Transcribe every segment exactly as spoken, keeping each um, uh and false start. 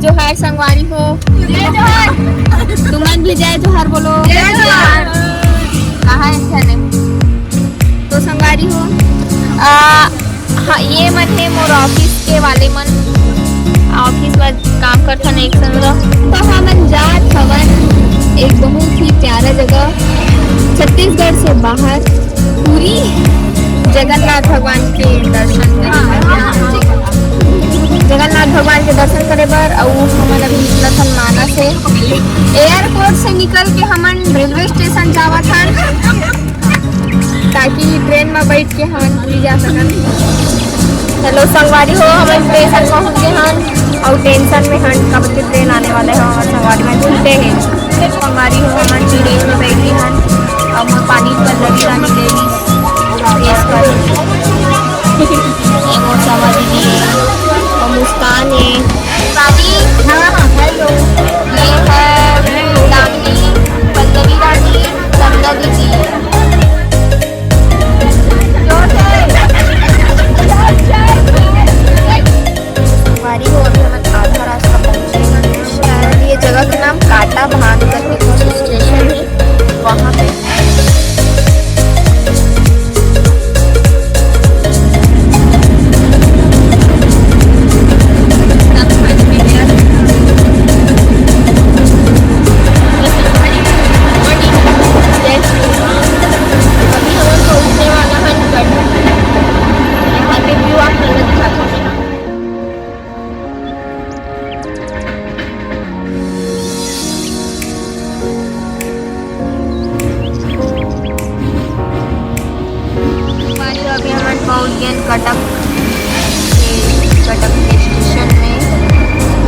जोहार संगवारी हो। जय जोहार। तुमन भी जय जोहार बोलो। जय जोहार। कहाँ है घर? तो संगवारी हो, आ, हाँ, ये मन हे मोर ऑफिस के वाले मन, ऑफिस में काम करथन एक संग। तो हमन जात हवन एक बहुत ही प्यारा जगह, छत्तीसगढ़ से बाहर, पूरी जगन्नाथ भगवान के दर्शन करे। जगन्नाथ भगवान के दर्शन करे बर, अउ हमन अभी निकलत हन माना से। एयरपोर्ट से निकल के हमन रेलवे स्टेशन जावत हन, ताकि ट्रेन में बैठ के हमन पूरी जा सकन। हेलो संगवारी हो, हमन स्टेशन पहुंच गए हन अउ टेंशन में हन, कब के ट्रेन आने वाला है। हमर संगवारी मन झूठे हैं। संगवारी हो, हमन ट्रेन में बैठ गए हन। अब मैं पानी पल्लवी रानी ले ली, पेश कर। ये मोर सवा दीदी है, और मुस्कान है। भाभी, हाँ, हाँ, हेलो। ये है दामिनी, पल्लवी रानी, नंदा दीदी। जोर से। हमारी हो, अभी हम आधा रास्ता पहुंचे हैं। शायद ये जगह का नाम काटा भान करके कुछ स्टेशन है, वहाँ पे। अभी हमन पहुंचने वाला हन गढ़। यहाँ के व्यू आप मन ला दिखाता हूँ। अभी हमन पहुंच गए कटक के, कटक के स्टेशन में।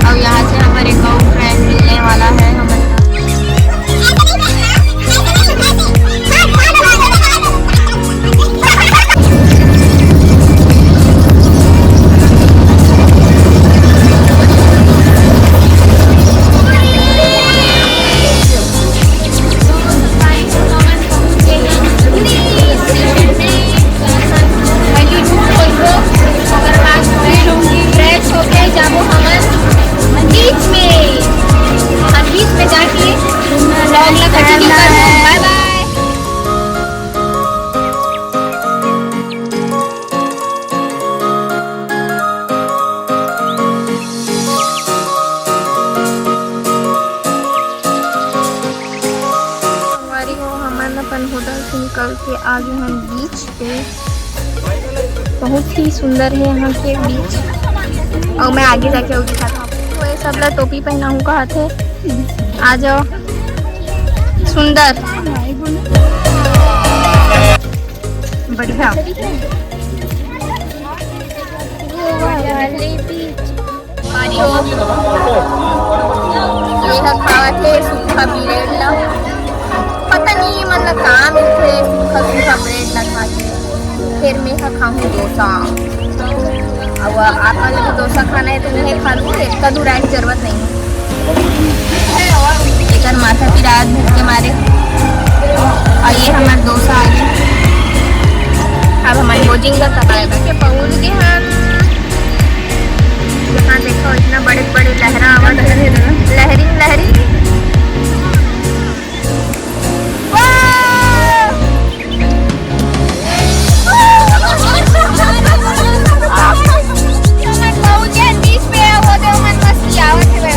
अब यहाँ से हमारे को ट्रेन मिलने वाला है। हमन फ्रेश होके जाबो हमन बीच में, और बीच में जाके vlog ला continue करबो। बाय बाय। संगवारी हो, हमन अपन होटल से निकल के आ गए हैं बीच पे। बहुत ही सुंदर है यहाँ के बीच, और मैं आगे जाके और दिखाता हूँ। तो ये सब ला टोपी पहनाहूँ कहा थे। आ जाओ, सुंदर, बढ़िया। ये ह खावत हे सूखा ब्रेड ला। पता नहीं ये मन ला का मिलथे सूखा सूखा ब्रेड ला खा के। फिर मैं ह खाहूँ डोसा। अब आप मन ला भी डोसा खाना है तो उहे खा लू, इतना दूर आए की जरूरत नहीं है। एकर माथा पिरात भूख के मारे। और ये हमार डोसा आ गया। अब हमारे भोजिंग का कपाल बैठे पहुंच गए हम। यहाँ देखो, इतना बड़े बड़े लहरा आवत है। लहरिंग, लहरिंग। वाह! हमन बहुत जन बीच में हो, तो हमन मस्ती आवत है।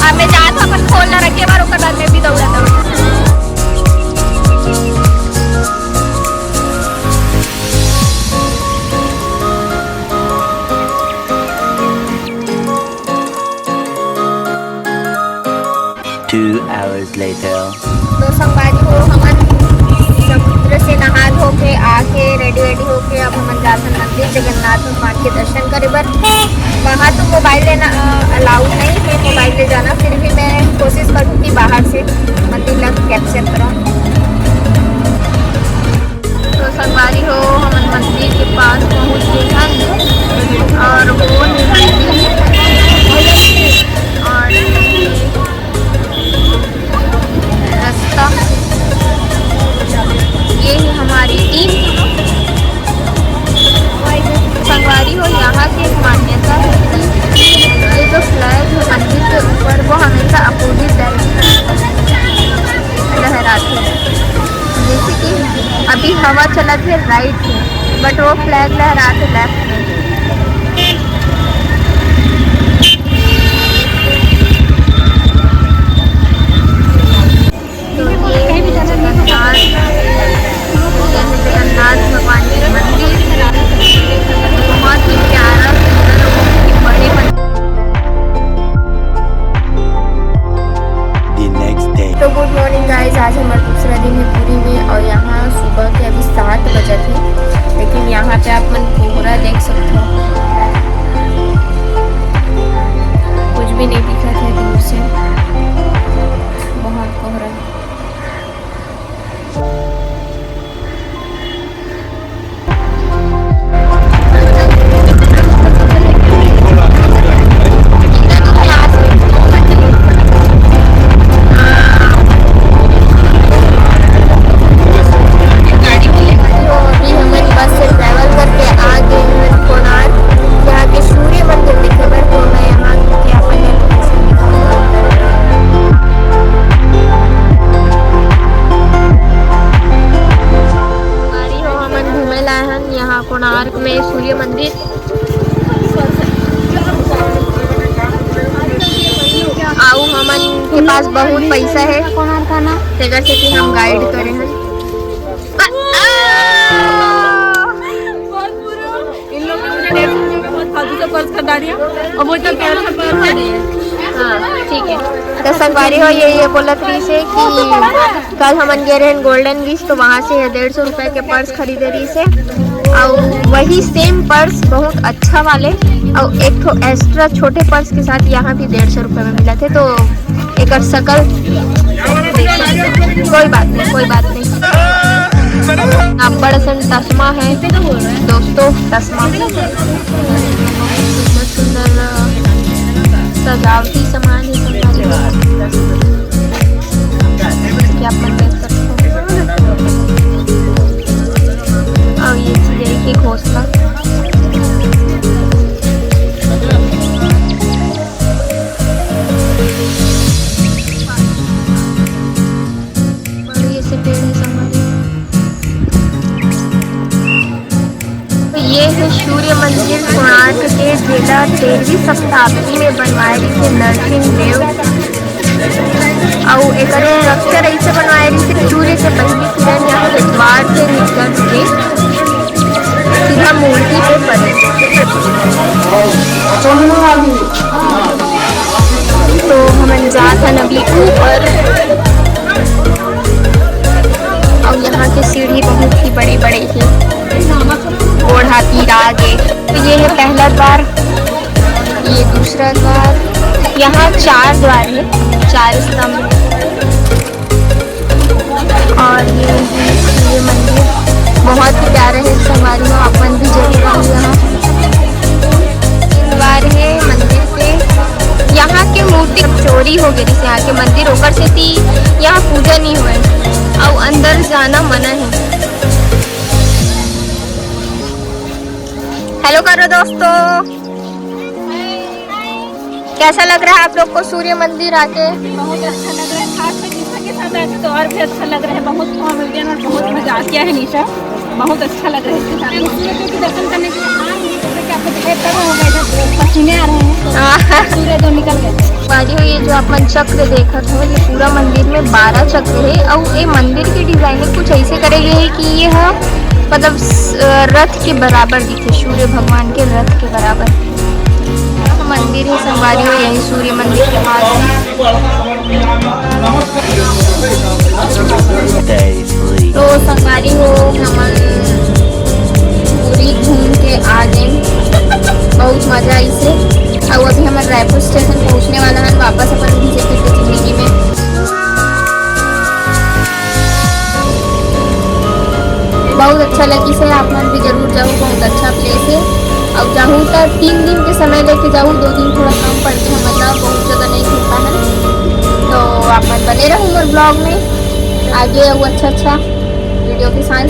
अब मैं जात हूँ अपन खोल ला रखे बार, ओकर बाद में भी दौड़ा दौड़ा। Two hours later. तो संगवारी हो, हमन समुद्र से नहा धो के आके, रेडी वेडी होके अब हमन जाथन मंदिर जगन्नाथ भगवान के दर्शन करे बर। वहाँ तो मोबाइल लेना अलाउड नहीं है, मोबाइल ले जाना। फिर भी मैं कोशिश करूँ कि बाहर से मंदिर ला कैप्चर करूँ। तो संगवारी हो, हमन मंदिर के पास पहुंच गए हन और वो है मंदिर। और रास्ता, ये है हमारी टीम। संगवारी हो, यहाँ की एक मान्यता है कि ये जो अपोजिट डायरेक्शन लहराथे। जैसे कि अभी हवा चलत हे राइट में, बट वो फ्लैग लहराथे लेफ्ट में। तो ये है जगन्नाथ, ये है जगन्नाथ भगवान के मंदिर। बहुत ही प्यारा, सुंदर और बहुत ही बड़े मंदिर। The next day. तो गुड मॉर्निंग गाइस, आज हमारा दूसरा दिन है पुरी में और यहाँ सुबह के अभी सात बजे थे, लेकिन यहाँ पे आप मन कोहरा देख सकते हो, कुछ भी नहीं दिखा था दूर से, बहुत कोहरा। अभी हमन बस से ट्रैवल करके आ गए हैं कोणार्क। यहाँ के सूर्य मंदिर देखे बर, तो मैं यहाँ के अपन लोकेशन दिखाऊंगा। गाड़ी हो, हमन घूमे ला हन यहाँ कोणार्क में सूर्य मंदिर। आऊ हमन के पास बहुत पैसा है, तेकर से कि हम गाइड करे हन। इन लोग ने मुझे डेढ़ सौ रुपये का बहुत फालतू सा पर्स खरीदा दिया और वो इतना प्यारा सा पर्स है। हाँ, ठीक है। तो संगवारी हो, ये, ये बोलत रही से कि कल हमन गए रहे गोल्डन बीच, तो वहाँ से ये डेढ़ सौ रुपये के पर्स खरीदे रही से, और वही सेम पर्स बहुत अच्छा वाले और एक ठो एक्स्ट्रा छोटे पर्स के साथ यहाँ भी डेढ़ सौ रुपये में मिला थे। तो एकर शकल, कोई बात नहीं, कोई बात नहीं। अब्बड़ असन तसमा है दोस्तों, तसमा। सुंदर सुंदर सजावटी सामान है, संगवारी हो। कि आप मन देख सकते हो। और ये चिड़ै के घोंसला। और ये से पेड़ है, संगवारी। तो ये है सूर्य मंदिर कोणार्क के, जेला तेरहवीं शताब्दी में बनवाए रहिस हे नरसिंह देव। अउ एकरे स्ट्रक्चर ऐसे बनवाए रहिस हे, सूर्य के पहली किरण यहाँ के द्वार से निकल के सीधा मूर्ति पे पड़े। तो हमन जात हन अभी ऊपर, अउ यहाँ के सीढ़ी बहुत ही बड़े-बड़े हे। गोड़ हाथ पिरा गे। तो ये है पहला द्वार, ये दूसरा द्वार, यहाँ चार द्वार है, चार स्तंभ। और ये, ये मंदिर बहुत ही प्यारा है, संगवारी हो, आप मन भी जरूर आओ यहाँ। द्वार है मंदिर से, यहाँ के मूर्ति अब चोरी हो गई, यहाँ के मंदिर ओकर सेती यहाँ पूजा नहीं हुए, और अंदर जाना मना है। हेलो करो दोस्तों, कैसा लग रहा है आप लोग को सूर्य मंदिर आके? बहुत अच्छा लग रहा है, खास कर कृष्णा के साथ आके तो और भी अच्छा लग रहा है। बहुत कॉमेडियन और बहुत मजाकिया है निशा, बहुत अच्छा लग रहा है इसके साथ। हम सूर्य देव के दर्शन करने के लिए आ रहे हैं, जैसे कि आपको दिखाई पड़ रहा होगा, इधर पसीने आ रहे हैं, तो हाँ। सूर्य देव निकल गए। बाजू ये जो आप मन चक्र देखत हो, ये पूरा मंदिर में बारह चक्र है, और ये मंदिर की डिजाइनिंग कुछ ऐसे करे गए है कि ये ह, मतलब, स-, रथ के बराबर दिखे, सूर्य भगवान के रथ के बराबर। मंदिर है संगवारी हो, यही सूर्य मंदिर के पास है। तो संगवारी हो, हमन पूरी घूम के आ गए, बहुत मजा आइस हे। अउ अभी हमन रायपुर स्टेशन पहुंचने वाला हन, वापस अपन घिसे फिरते जिंदगी में। बहुत अच्छा लगिस हे, आप मन भी जरूर जाहू, बहुत अच्छा प्लेस हे। अउ जाहू त तीन दिन के समय लेके जाहू, दो दिन थोड़ा कम पड़थे हमन ला, बहुत जगह नहीं घूम पाए हन। तो आप मन बने रहू मोर ब्लॉग में, आगे अउ अच्छा अच्छा वीडियो के साथ।